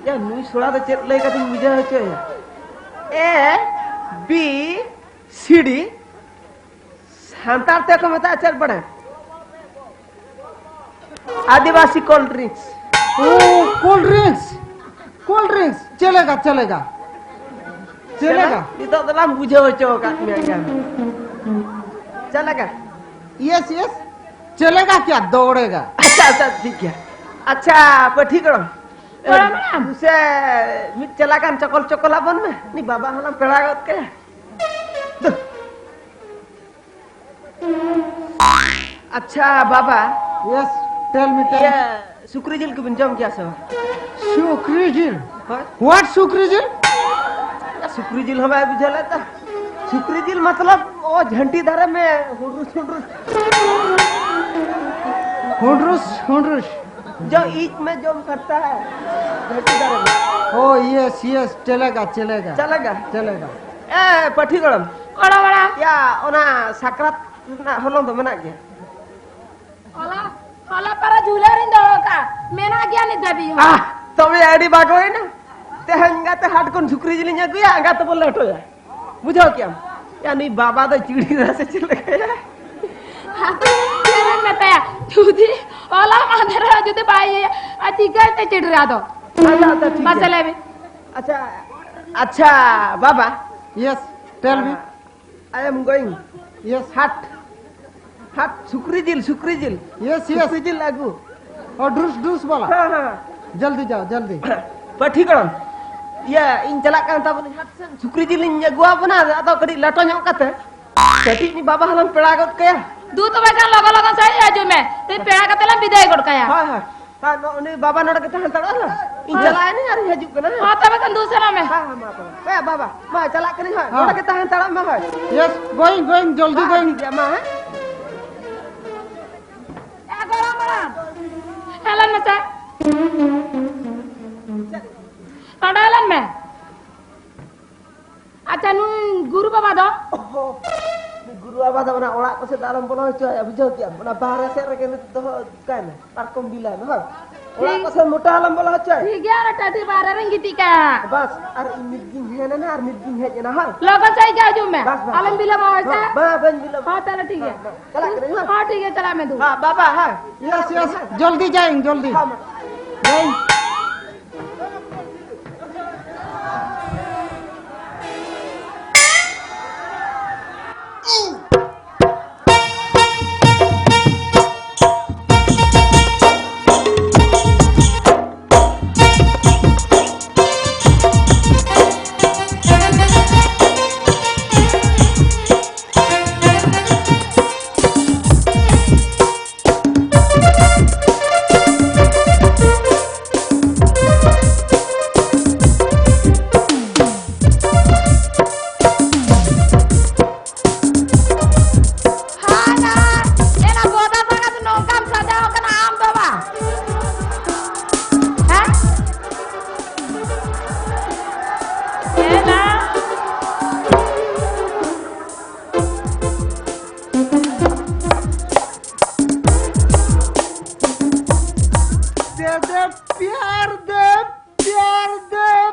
ᱭᱟ, ᱱᱩᱭ ᱥᱚᱲᱟ ᱫᱚ ᱪᱮᱫ ᱞᱟᱹᱭ ᱠᱟᱛᱮᱧ ᱵᱩᱡᱷᱟᱹᱣ ᱦᱚᱪᱚᱭᱮᱭᱟ? A B C D, Santal ᱛᱮᱠᱚ ᱢᱮᱛᱟᱜᱼᱟ ᱪᱮᱫ ᱵᱟᱲᱟᱭ? ᱟᱹᱫᱤᱵᱟᱹᱥᱤ cold drinks᱾ ᱳ, cold drinks, cold drinks, ᱪᱮᱞᱮᱜᱟ, ᱪᱮᱞᱮᱜᱟ, ᱪᱮᱞᱮᱜᱟ᱾ ᱱᱤᱛᱚᱜ ᱫᱚᱞᱟᱝ ᱵᱩᱡᱷᱟᱹᱣ ᱦᱚᱪᱚ ᱟᱠᱟᱫ ᱢᱮᱭᱟ ᱜᱮᱭᱟ᱾ ᱪᱮᱞᱮᱜᱟ᱾ Yes, yes, ᱪᱮᱞᱮᱜᱟ ᱠᱮᱭᱟ, ᱫᱚᱣᱲᱮᱜᱟ᱾ ᱟᱪᱪᱷᱟ, ᱟᱪᱪᱷᱟ, ᱴᱷᱤᱠ ᱜᱮᱭᱟ᱾ ᱟᱪᱪᱷᱟ, ᱯᱟᱹᱴᱷᱤ ᱜᱚᱲᱚᱢ᱾ ᱜᱚᱲᱚᱢ ᱦᱟᱲᱟᱢ᱾ ᱥᱮ ᱢᱤᱫ ᱪᱮᱞᱟ ᱜᱟᱱ ᱪᱚᱠᱚᱞ ᱪᱚᱠᱚᱞ ᱟᱵᱚᱱ ᱢᱮ᱾ ᱩᱱᱤ ᱵᱟᱵᱟ ᱦᱚᱸᱞᱟᱝ ᱯᱮᱲᱟ ᱜᱚᱫ ᱠᱟᱭᱟ᱾ ᱟᱪᱪᱷᱟ ᱵᱟᱵᱟ, Yes, tell me, tell me. ᱤᱭᱟᱹ, ᱥᱩᱠᱨᱤ ᱡᱤᱞ ᱠᱚᱵᱤᱱ ᱡᱚᱢ ᱜᱮᱭᱟ ᱥᱮ ᱵᱟᱝ? ᱥᱩᱠᱨᱤ ᱡᱤᱞ? ᱦᱳᱭ᱾ What ᱥᱩᱠᱨᱤ ᱡᱤᱞ? ᱥᱩᱠᱨᱤ ᱡᱤᱞ ᱦᱚᱸ ᱵᱟᱭ ᱵᱩᱡᱷᱟᱹᱣ ᱞᱮᱫ ᱫᱚ᱾ ᱥᱩᱠᱨᱤ ᱡᱤᱞ ᱢᱚᱛᱞᱚᱵ ᱚ ᱡᱷᱟᱹᱱᱴᱤ ᱫᱷᱟᱨᱮ ᱢᱮ ᱦᱩᱰᱨᱩᱥ ᱦᱩᱰᱨᱩᱥ᱾ ᱦᱩᱰᱨᱩᱥ ᱦᱩᱰᱨᱩᱥ᱾ ᱡᱚ ᱤᱡ ᱢᱮ ᱡᱚᱢ ᱠᱟᱴᱟ ᱦᱮ᱾ ᱡᱷᱟᱹᱱᱴᱤ ᱫᱷᱟᱨᱮ ᱢᱮ᱾ Oh, yes, yes, ᱪᱮᱞᱮᱜᱟ, ᱪᱮᱞᱮᱜᱟ᱾ ᱪᱮᱞᱮᱜᱟ? ᱪᱮᱞᱮᱜᱟ᱾ ᱮ, ᱯᱟᱹᱴᱷᱤ ᱜᱚᱲᱚᱢ᱾ ᱜᱚᱲᱚᱢ ᱦᱟᱲᱟᱢ᱾ ᱭᱟ, ᱚᱱᱟ ᱥᱟᱠᱨᱟᱛ ᱨᱮᱱᱟᱜ ᱦᱚᱞᱚᱝ ᱫᱚ ᱢᱮᱱᱟᱜ ᱜᱮᱭᱟ? ᱦᱚᱞᱟ, ᱦᱚᱞᱟ ᱯᱟᱨᱟ ᱡᱷᱩᱞᱟᱹ ᱨᱤᱧ ᱫᱚᱦᱚ ᱠᱟᱜᱼᱟ᱾ ᱢᱮᱱᱟᱜ ᱜᱮᱭᱟ ᱱᱤᱛ ᱫᱷᱟᱹᱵᱤᱡ ᱦᱚᱸ᱾ ᱟᱦ, ᱛᱚᱵᱮ ᱟᱹᱰᱤ ᱵᱟᱜᱚᱭᱮᱱᱟ᱾ ᱛᱮᱦᱮᱧ ᱜᱟᱛᱮ ᱦᱟᱴ ᱠᱷᱚᱱ ᱥᱩᱠᱨᱤ ᱡᱤᱞᱤᱧ ᱟᱹᱜᱩᱭᱟ, ᱟᱸᱜᱟ ᱛᱮᱵᱚ ᱞᱮᱴᱚᱭᱟ᱾ ᱵᱩᱡᱷᱟᱹᱣ ᱠᱮᱜᱼᱟᱢ? ᱭᱟ, ᱱᱩᱭ ᱵᱟᱵᱟ ᱫᱚ ᱪᱤᱲᱤ ᱫᱟ ᱥᱮ ᱪᱮᱫ ᱞᱮᱠᱟᱭᱟ? ᱪᱮᱫ ᱮᱢ ᱢᱮᱛᱟᱭᱟ? ᱡᱩᱫᱤ ᱦᱚᱞᱟ ᱢᱟᱦᱫᱮᱨ ᱦᱚᱸ ᱡᱩᱫᱤ ᱵᱟᱭ ᱤᱭᱟᱹᱭᱟ, ᱟᱨ ᱪᱤᱠᱟᱹᱛᱮ ᱪᱤᱲᱤᱨᱟ ᱫᱚ? ᱟᱪᱪᱷᱟ, ᱟᱪᱪᱷᱟ, ᱴᱷᱤᱠ ᱢᱟᱥᱮ ᱜᱮᱭᱟ᱾ ᱞᱟᱹᱭ ᱢᱮ᱾ ᱟᱪᱪᱷᱟ, ᱟᱪᱪᱷᱟ, ᱵᱟᱵᱟ᱾ Yes, tell me. I am going. Yes. ᱦᱟᱴ᱾ ᱦᱟᱴ, ᱥᱩᱠᱨᱤ ᱡᱤᱞ, ᱥᱩᱠᱨᱤ ᱡᱤᱞ᱾ Yes, yes. ᱥᱩᱠᱨᱤ ᱡᱤᱞ ᱟᱹᱜᱩ᱾ Oh, ᱰᱨᱩᱥ, ᱰᱨᱩᱥ ᱵᱟᱞᱟ. ᱦᱮᱸ, ᱦᱮᱸ᱾ ᱡᱚᱞᱫᱤ ᱡᱟᱣ, ᱡᱚᱞᱫᱤ. ᱯᱟᱹᱴᱷᱤ ᱜᱚᱲᱚᱢ, ᱤᱭᱟᱹ, ᱤᱧ ᱪᱟᱞᱟᱜ ᱠᱟᱱ ᱛᱟᱵᱚᱱ ᱦᱟᱴ ᱥᱮᱱ, ᱥᱩᱠᱨᱤ ᱡᱤᱞᱤᱧ ᱟᱹᱜᱩᱣᱟᱵᱚᱱᱟ, ᱟᱫᱚ ᱠᱟᱹᱴᱤᱡ ᱞᱮᱴᱚ ᱧᱚᱜ ᱠᱟᱛᱮ᱾ ᱠᱟᱹᱴᱤᱡ ᱵᱟᱵᱟ ᱦᱚᱸᱞᱟᱝ ᱯᱮᱲᱟ ᱜᱚᱫ ᱠᱟᱭᱟ᱾ ᱫᱩ ᱛᱚᱵᱮ ᱠᱷᱟᱱ ᱞᱚᱜᱚᱱ ᱞᱚᱜᱚᱱ ᱥᱟᱺᱦᱤᱡ ᱦᱤᱡᱩᱜ ᱢᱮ, ᱛᱮ ᱯᱮᱲᱟ ᱠᱟᱛᱮ ᱞᱟᱝ ᱵᱤᱫᱟᱹᱭ ᱜᱚᱫ ᱠᱟᱭᱟ᱾ ᱦᱳᱭ, ᱦᱳᱭ᱾ ᱦᱮᱸ, ᱱᱚ-, ᱩᱱᱤ ᱵᱟᱵᱟ ᱱᱚᱰᱮ ᱜᱮ ᱛᱟᱦᱮᱸ ᱦᱟᱛᱟᱲᱚᱜ ᱟᱞᱮ᱾ ᱤᱧ ᱦᱮᱸ᱾ ᱪᱟᱞᱟᱜ ᱟᱹᱧ ᱟᱨ ᱤᱧ ᱦᱤᱡᱩᱜ ᱠᱟᱱᱟ᱾ ᱦᱮᱸ᱾ ᱦᱮᱸ, ᱛᱚᱵᱮ ᱠᱷᱟᱱ ᱫᱩ ᱥᱮᱱᱚᱜ ᱢᱮ᱾ ᱦᱮᱸ, ᱦᱮᱸ, ᱢᱟ ᱛᱚᱵᱮ᱾ ᱦᱮᱸ, ᱵᱟᱵᱟ, ᱢᱟ ᱪᱟᱞᱟᱜ ᱠᱟᱹᱱᱟᱹᱧ ᱦᱟᱸᱜ᱾ ᱦᱮᱸ᱾ ᱱᱚᱰᱮ ᱜᱮ ᱛᱟᱦᱮᱸ ᱦᱟᱛᱟᱲᱚᱜ ᱢᱮ ᱦᱳᱭ᱾ Yes, going, going, ᱡᱚᱞᱫᱤ ᱦᱮᱸ, going᱾ ᱴᱷᱤᱠ ᱜᱮᱭᱟ, ᱢᱟ, ᱦᱮᱸ᱾ ᱮ, ᱜᱚᱲᱚᱢ ᱦᱟᱲᱟᱢ᱾ ᱦᱮᱞᱮᱱ ᱢᱮᱥᱮ᱾ ᱱᱚᱰᱮ ᱦᱮᱞᱮᱱ ᱢᱮ᱾ ᱟᱪᱪᱷᱟ, ᱱᱩᱭ ᱜᱩᱨᱩ ᱵᱟᱵᱟ ᱫᱚ? ᱚᱦᱚ, ᱱᱩᱭ ᱜᱩᱨᱩ ᱵᱟᱵᱟ ᱫᱚ ᱚᱱᱟ ᱚᱲᱟᱜ ᱠᱚ ᱥᱮᱫ ᱫᱚ ᱟᱞᱚᱢ ᱵᱚᱞᱚ ᱦᱚᱪᱚᱣᱟᱭᱟ, ᱵᱩᱡᱷᱟᱹᱣ ᱠᱮᱜᱼᱟᱢ? ᱚᱱᱟ ᱵᱟᱦᱨᱮ ᱥᱮᱫ ᱨᱮᱜᱮ ᱱᱤᱛᱚᱜ ᱫᱚᱦᱚ ᱠᱟᱭ ᱢᱮ, ᱯᱟᱨᱠᱚᱢ ᱵᱤᱞᱟᱭ ᱢᱮ, ᱦᱳᱭ? ᱚᱲᱟᱜ ᱴᱷᱤᱠ᱾ ᱠᱚ ᱥᱮᱫ ᱢᱚᱴᱟ ᱟᱞᱚᱢ ᱵᱚᱞᱚ ᱦᱚᱪᱚᱣᱟᱭᱟ᱾ ᱴᱷᱤᱠ ᱜᱮᱭᱟ, ᱚᱱᱟ ᱴᱟᱹᱴᱤ ᱵᱟᱦᱨᱮ ᱨᱮᱧ ᱜᱤᱛᱤᱡ ᱠᱟᱜᱼᱟ᱾ ᱵᱟᱥ, ᱟᱨ ᱤᱧ ᱢᱤᱫ ᱜᱤᱧ ᱦᱮᱡ ᱮᱱᱟ ᱟᱨ ᱢᱤᱫ ᱜᱤᱧ ᱦᱮᱡ ᱮᱱᱟ, ᱦᱳᱭ? ᱞᱚᱜᱚᱱ ᱥᱟᱺᱦᱤᱡ ᱜᱮ ᱦᱤᱡᱩᱜ ᱢᱮ᱾ ᱵᱟᱥ, ᱵᱟᱥ, ᱟᱞᱚᱢ ᱵᱟᱥ᱾ ᱵᱤᱞᱚᱢᱟ, ᱦᱳᱭ ᱥᱮ? ᱵᱟᱝ, ᱵᱟᱹᱧ ᱵᱤᱞᱚᱢᱟ᱾ ᱦᱳᱭ, ᱛᱟᱦᱞᱮ ᱴᱷᱤᱠ ᱜᱮᱭᱟ᱾ ᱦᱮᱸ, ᱦᱮᱸ᱾ ᱪᱟᱞᱟᱜ ᱠᱟᱹᱱᱟᱹᱧ, ᱦᱳᱭ? ᱦᱳᱭ, ᱴᱷᱤᱠ ᱜᱮᱭᱟ, ᱪᱟᱞᱟᱜ ᱢᱮ ᱫᱩ᱾ ᱦᱮᱸ, ᱵᱟᱵᱟ, ᱦᱮᱸ᱾ Yes, yes, ᱡᱚᱞᱫᱤ ᱡᱟᱭᱤᱧ, ᱡᱚᱞᱫᱤ᱾ ᱦᱮᱸ, ᱢᱟ᱾ ᱡᱟᱭᱤᱧ᱾ ᱦᱟᱱᱟ, ᱮᱱᱟ ᱵᱚᱫᱟ ᱥᱟᱸᱜᱟᱛ ᱱᱚᱝᱠᱟᱢ ᱥᱟᱡᱟᱣ ᱠᱟᱱᱟ ᱟᱢ ᱫᱚ ᱵᱟ? ᱦᱮᱸ? ᱮᱱᱟ᱾ दे दे प्यार दे प्यार दे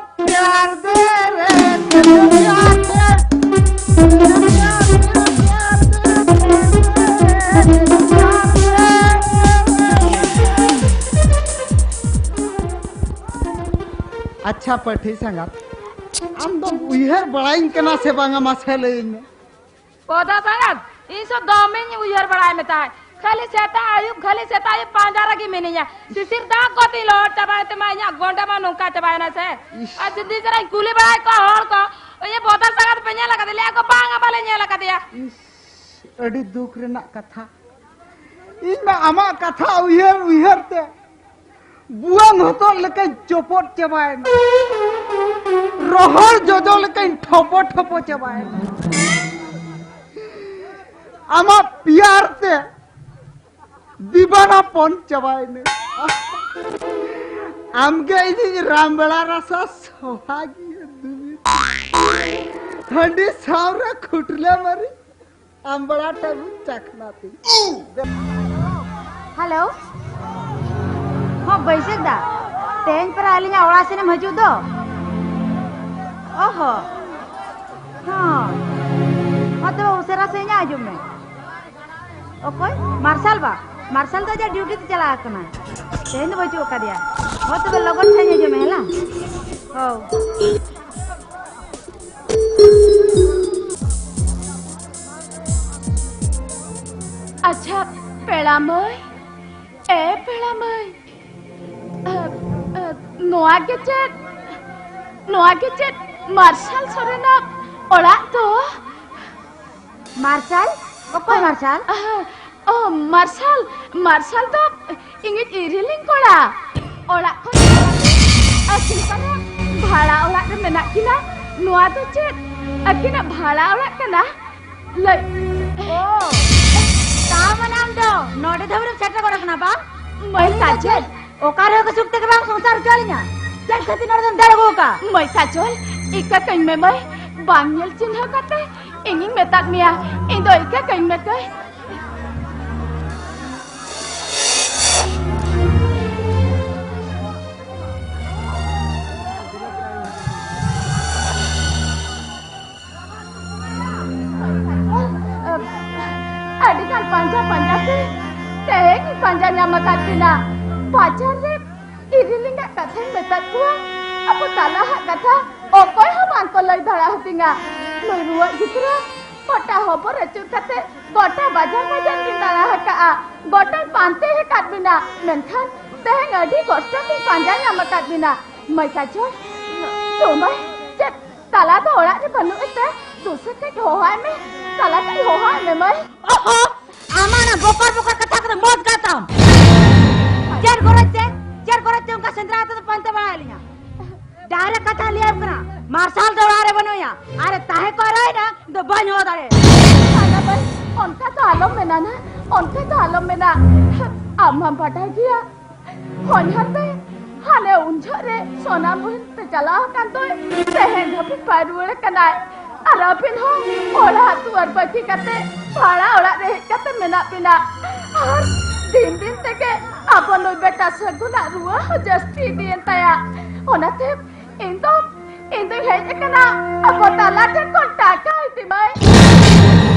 प्यार दे रे दे दे प्यार दे। ᱟᱪᱪᱷᱟ ᱯᱟᱹᱴᱷᱤ ᱥᱟᱸᱜᱟᱛ, ᱟᱢ ᱫᱚᱢ ᱩᱭᱦᱟᱹᱨ ᱵᱟᱲᱟᱭᱤᱧ ᱠᱟᱱᱟ ᱥᱮ ᱵᱟᱝᱟ, ᱢᱟᱥᱮ ᱞᱟᱹᱭᱟᱹᱧ ᱢᱮ᱾ ᱯᱚᱫᱟ ᱥᱟᱸᱜᱟᱛ, ᱤᱧ ᱥᱩᱫ ᱫᱚᱢᱮᱧ ᱩᱭᱦᱟᱹᱨ ᱵᱟᱲᱟᱭ ᱢᱮ ᱛᱟᱦᱮᱸᱫ᱾ ᱠᱷᱟᱹᱞᱤ ᱥᱮᱛᱟᱜ ᱟᱹᱭᱩᱵ, ᱠᱷᱟᱹᱞᱤ ᱥᱮᱛᱟᱜ ᱟᱹᱭᱩᱵ ᱯᱟᱸᱡᱟ ᱨᱮᱜᱮ ᱢᱤᱱᱟᱹᱧᱟ᱾ ᱥᱤᱥᱤᱨ ᱫᱟᱜ ᱠᱚᱛᱮᱧ ᱞᱚᱦᱚᱫ ᱪᱟᱵᱟᱭᱮᱱ ᱛᱟᱢᱟ, ᱤᱧᱟᱜ ᱜᱚᱸᱰᱮ ᱢᱟ ᱱᱚᱝᱠᱟ ᱪᱟᱵᱟᱭᱮᱱᱟ ᱥᱮ᱾ ᱤᱥ᱾ ᱟᱨ ᱡᱩᱫᱤ ᱡᱟᱨᱟᱧ ᱠᱩᱞᱤ ᱵᱟᱲᱟᱭᱮᱫ ᱠᱚᱣᱟ ᱦᱚᱲ ᱠᱚ, "ᱤᱭᱟᱹ ᱯᱚᱫᱟ ᱥᱟᱸᱜᱟᱛ ᱯᱮ ᱧᱮᱞ ᱟᱠᱟᱫᱮ?" ᱞᱟᱹᱭᱟ ᱠᱚ, "ᱵᱟᱝᱟ, ᱵᱟᱞᱮ ᱧᱮᱞ ᱟᱠᱟᱫᱮᱭᱟ᱾" ᱤᱥ, ᱟᱹᱰᱤ ᱫᱩᱠ ᱨᱮᱱᱟᱜ ᱠᱟᱛᱷᱟ᱾ ᱤᱧ ᱢᱟ ᱟᱢᱟᱜ ᱠᱟᱛᱷᱟ ᱩᱭᱦᱟᱹᱨ ᱩᱭᱦᱟᱹᱨ ᱛᱮ ᱵᱩᱣᱟᱹᱝ ᱦᱚᱛᱚᱫ ᱞᱮᱠᱟᱧ ᱪᱚᱯᱚᱫ ᱪᱟᱵᱟᱭᱮᱱᱟ᱾ ᱨᱚᱦᱚᱲ ᱡᱚᱡᱚ ᱞᱮᱠᱟᱧ ᱴᱷᱚᱯᱚ ᱴᱷᱚᱯᱚ ᱪᱟᱵᱟᱭᱮᱱᱟ᱾ ᱟᱢᱟᱜ ᱯᱤᱭᱟᱨ ᱛᱮ ᱫᱤᱵᱟᱱᱟ ᱯᱚᱱ ᱪᱟᱵᱟᱭᱮᱱᱟ᱾ ᱟᱢᱜᱮ ᱤᱧᱤᱡ ᱨᱟᱢᱵᱲᱟ ᱨᱟᱥᱟ ᱥᱚᱦᱟᱜᱤᱭᱟᱹ ᱫᱩᱞᱤ᱾ ᱦᱟᱺᱰᱤ ᱥᱟᱶᱨᱮ ᱠᱷᱩᱴᱞᱟᱹ ᱢᱟᱹᱨᱤ᱾ ᱟᱢᱵᱲᱟ ᱴᱟᱹᱵᱩ ᱪᱟᱠᱷᱱᱟ ᱛᱤᱧ᱾ ᱦᱮᱞᱳ᱾ ᱦᱚᱸ, ᱵᱟᱹᱭᱥᱟᱹᱠᱷ ᱫᱟ, ᱛᱮᱦᱮᱧ ᱯᱮᱨᱟ ᱟᱹᱞᱤᱧᱟᱜ ᱚᱲᱟᱜ ᱥᱮᱱ ᱮᱢ ᱦᱤᱡᱩᱜ ᱫᱚ? ᱚ ᱦᱚᱸ᱾ ᱦᱚᱸ᱾ ᱦᱚᱸ, ᱛᱚᱵᱮ ᱩᱥᱟᱹᱨᱟ ᱥᱟᱺᱦᱤᱡ ᱦᱤᱡᱩᱜ ᱢᱮ᱾ ᱚᱠᱚᱭ? ᱢᱟᱨᱥᱟᱞ ᱵᱟ? ᱢᱟᱨᱥᱟᱞ ᱫᱚ ᱟᱡᱟᱜ ᱰᱤᱭᱩᱴᱤ ᱛᱮ ᱪᱟᱞᱟᱣ ᱟᱠᱟᱱᱟ᱾ ᱛᱮᱦᱮᱧ ᱫᱚ ᱵᱟᱹᱪᱩᱜ ᱟᱠᱟᱫᱮᱭᱟ᱾ ᱦᱚᱸ, ᱛᱚᱵᱮ ᱞᱚᱜᱚᱱ ᱥᱟᱺᱦᱤᱡ ᱦᱤᱡᱩᱜ ᱢᱮ, ᱦᱮᱞᱟ? ᱦᱚᱸ᱾ ᱟᱪᱪᱷᱟ, ᱯᱮᱲᱟ ᱢᱟᱹᱭ, ᱮ ᱯᱮᱲᱟ ᱢᱟᱹᱭ, ᱟ, ᱟ, ᱱᱚᱣᱟ ᱜᱮ ᱪᱮᱫ, ᱱᱚᱣᱟ ᱜᱮ ᱪᱮᱫ ᱢᱟᱨᱥᱟᱞ ᱥᱚᱨᱮᱱᱟᱜ ᱚᱲᱟᱜ ᱫᱚ? ᱢᱟᱨᱥᱟᱞ? ᱚᱠᱚᱭ ᱢᱟᱨᱥᱟᱞ? ᱟᱦ, ᱚ, ᱢᱟᱨᱥᱟᱞ, ᱢᱟᱨᱥᱟᱞ ᱫᱚ ᱤᱧᱤᱡ ᱤᱨᱤᱞᱤᱧ ᱠᱚᱲᱟ᱾ ᱚᱲᱟᱜ ᱠᱷᱚᱱ ᱟᱹᱠᱤᱱ ᱯᱟᱞᱮ ᱵᱷᱟᱲᱟ ᱚᱲᱟᱜ ᱨᱮ ᱢᱮᱱᱟᱜ ᱠᱤᱱᱟ᱾ ᱱᱚᱣᱟ ᱫᱚ ᱪᱮᱫ ᱟᱹᱠᱤᱱᱟᱜ ᱵᱷᱟᱲᱟ ᱚᱲᱟᱜ ᱠᱟᱱᱟ? ᱞᱟᱹᱭ᱾ ᱚ, ᱛᱟ ᱢᱟᱱᱮ ᱟᱢ ᱫᱚ ᱱᱚᱰᱮ ᱫᱷᱟᱹᱵᱤᱡ ᱮᱢ ᱥᱮᱴᱮᱨ ᱜᱚᱫ ᱟᱠᱟᱱᱟ ᱵᱟ? ᱢᱟᱹᱭ ᱟᱹᱞᱤᱧ ᱫᱚ ᱠᱟᱡᱚᱞ᱾ ᱪᱮᱫ? ᱚᱠᱟ ᱨᱮᱦᱚᱸ ᱠᱚ ᱥᱩᱠ ᱛᱮᱜᱮ ᱵᱟᱢ ᱥᱚᱝᱥᱟᱨ ᱦᱚᱪᱚ ᱟᱹᱞᱤᱧᱟ᱾ ᱪᱮᱫ ᱠᱷᱟᱹᱛᱤᱨ ᱱᱚᱰᱮ ᱫᱚᱢ ᱫᱟᱹᱲ ᱟᱹᱜᱩ ᱟᱠᱟᱫ? ᱢᱟᱹᱭ ᱠᱟᱡᱚᱞ, ᱤᱠᱟᱹ ᱠᱟᱹᱧ ᱢᱮ ᱢᱟᱹᱭ, ᱵᱟᱝ ᱧᱮᱞ ᱪᱤᱱᱦᱟᱹᱣ ᱠᱟᱛᱮ ᱤᱧᱤᱧ ᱢᱮᱛᱟᱫ ᱢᱮᱭᱟ, ᱤᱧ ᱫᱚ ᱤᱠᱟᱹ ᱠᱟᱹᱧ ᱢᱮ ᱠᱟᱹᱭ᱾ ᱟᱹᱰᱤ ᱜᱟᱱ ᱯᱟᱸᱡᱟ ᱯᱟᱸᱡᱟ ᱛᱮ ᱛᱮᱦᱮᱧ ᱤᱧ ᱯᱟᱸᱡᱟ ᱧᱟᱢ ᱟᱠᱟᱫ ᱵᱤᱱᱟ᱾ ᱵᱟᱡᱟᱨ ᱨᱮ ᱤᱨᱤᱞᱤᱧᱟᱜ ᱠᱟᱛᱷᱟᱧ ᱢᱮᱛᱟᱫ ᱠᱚᱣᱟ, ᱟᱵᱚ ᱛᱟᱞᱟ ᱦᱟᱜ ᱠᱟᱛᱷᱟ ᱚᱠᱚᱭ ᱦᱚᱸ ᱵᱟᱝ ᱠᱚ ᱞᱟᱹᱭ ᱫᱟᱲᱮ ᱟᱹᱫᱤᱧᱟ᱾ ᱱᱩᱭ ᱨᱩᱣᱟᱹᱜ ᱜᱤᱫᱽᱨᱟᱹ ᱜᱚᱴᱟ ᱦᱚᱵᱚᱨ ᱟᱹᱪᱩᱨ ᱠᱟᱛᱮ ᱜᱚᱴᱟ ᱵᱟᱡᱟᱨ ᱵᱟᱡᱟᱨ ᱞᱤᱧ ᱫᱟᱬᱟ ᱟᱠᱟᱫᱼᱟ, ᱜᱚᱴᱟᱧ ᱯᱟᱱᱛᱮ ᱟᱠᱟᱫ ᱵᱤᱱᱟ, ᱢᱮᱱᱠᱷᱟᱱ ᱛᱮᱦᱮᱧ ᱟᱹᱰᱤ ᱠᱚᱥᱴᱚ ᱛᱤᱧ ᱯᱟᱸᱡᱟ ᱧᱟᱢ ᱟᱠᱟᱫ ᱵᱤᱱᱟ᱾ ᱢᱟᱹᱭ ᱠᱟᱡᱚᱞ, ᱛᱚ ᱢᱟᱹᱭ, ᱪᱮᱫ ᱛᱟᱞᱟ ᱫᱚ ᱚᱲᱟᱜ ᱨᱮ ᱵᱟᱹᱱᱩᱜ ᱮᱛᱮ? ᱫᱩᱥᱮ ᱠᱟᱹᱡ ᱦᱚᱦᱚᱣᱟᱭ ᱢᱮ, ᱛᱟᱞᱟ ᱠᱟᱹᱡ ᱦᱚᱦᱚᱣᱟᱭ ᱢᱮ ᱢᱟᱹᱭ᱾ ᱚᱦᱚ! ᱟᱢᱟᱜ ᱚᱱᱟ ᱵᱚᱠᱚᱨ ᱵᱚᱠᱚᱨ ᱠᱟᱛᱷᱟ ᱠᱚᱫᱚ ᱢᱚᱡᱽ ᱠᱟᱜ ᱛᱟᱢ᱾ ᱪᱮᱫ ᱜᱚᱨᱚᱡᱽ ᱛᱮ, ᱪᱮᱫ ᱥᱮᱸᱫᱽᱨᱟ ᱠᱟᱛᱮ ᱫᱚ ᱯᱟᱱᱛᱮ ᱵᱟᱲᱟᱭᱮᱫ ᱞᱤᱧᱟ᱾ ᱰᱟᱭᱨᱮᱠᱴ ᱠᱟᱛᱷᱟ ᱞᱟᱹᱭᱟᱢ ᱠᱟᱱᱟ, ᱢᱟᱨᱥᱟᱞ ᱫᱚ ᱚᱲᱟᱜ ᱨᱮ ᱵᱟᱹᱱᱩᱭᱟ᱾ ᱟᱨᱮ ᱛᱟᱦᱮᱸ ᱠᱚᱜ ᱨᱮᱦᱚᱸ ᱤᱧ ᱫᱚ ᱵᱟᱹᱧ ᱦᱚᱦᱚ ᱫᱟᱲᱮᱭᱟᱜᱼᱟ᱾ ᱵᱟᱝᱟ ᱵᱟᱹᱭ, ᱚᱱᱠᱟ ᱫᱚ ᱟᱞᱚᱢ ᱢᱮᱱᱟ ᱱᱟ, ᱚᱱᱠᱟ ᱫᱚ ᱟᱞᱚᱢ ᱢᱮᱱᱟ᱾ ᱟᱢ ᱢᱟᱢ ᱵᱟᱰᱟᱭ ᱜᱮᱭᱟ, ᱦᱚᱧᱦᱟᱨ ᱛᱮ ᱦᱟᱱᱮ ᱩᱱ ᱡᱚᱦᱚᱜ ᱨᱮ ᱥᱚᱱᱟ ᱢᱩᱦᱤᱢ ᱛᱮ ᱪᱟᱞᱟᱣ ᱟᱠᱟᱱ ᱫᱚᱭ, ᱛᱮᱦᱮᱧ ᱫᱷᱟᱹᱵᱤᱡ ᱵᱟᱭ ᱨᱩᱣᱟᱹᱲ ᱟᱠᱟᱱᱟᱭ᱾ ᱟᱨ ᱟᱹᱵᱤᱱ ᱦᱚᱸ ᱚᱲᱟᱜ ᱫᱩᱣᱟᱹᱨ ᱵᱟᱹᱜᱤ ᱠᱟᱛᱮ ᱵᱷᱟᱲᱟ ᱚᱲᱟᱜ ᱨᱮ ᱦᱮᱡ ᱠᱟᱛᱮ ᱢᱮᱱᱟᱜ ᱵᱤᱱᱟ᱾ ᱟᱨ ᱫᱤᱱ ᱫᱤᱱ ᱛᱮᱜᱮ ᱟᱵᱚ ᱱᱩᱭ ᱵᱮᱴᱟ ᱥᱟᱹᱜᱩᱱᱟᱜ ᱨᱩᱣᱟᱹ ᱦᱚᱸ ᱡᱟᱹᱥᱛᱤ ᱤᱫᱤᱭᱮᱱ ᱛᱟᱭᱟ᱾ ᱚᱱᱟᱛᱮ ᱤᱧ ᱫᱚ, ᱤᱧ ᱫᱚᱧ ᱦᱮᱡ ᱟᱠᱟᱱᱟ ᱟᱵᱚ ᱛᱟᱞᱟ ᱴᱷᱮᱱ ᱠᱷᱚᱱ ᱴᱟᱠᱟ ᱤᱫᱤ ᱢᱟᱹᱭ᱾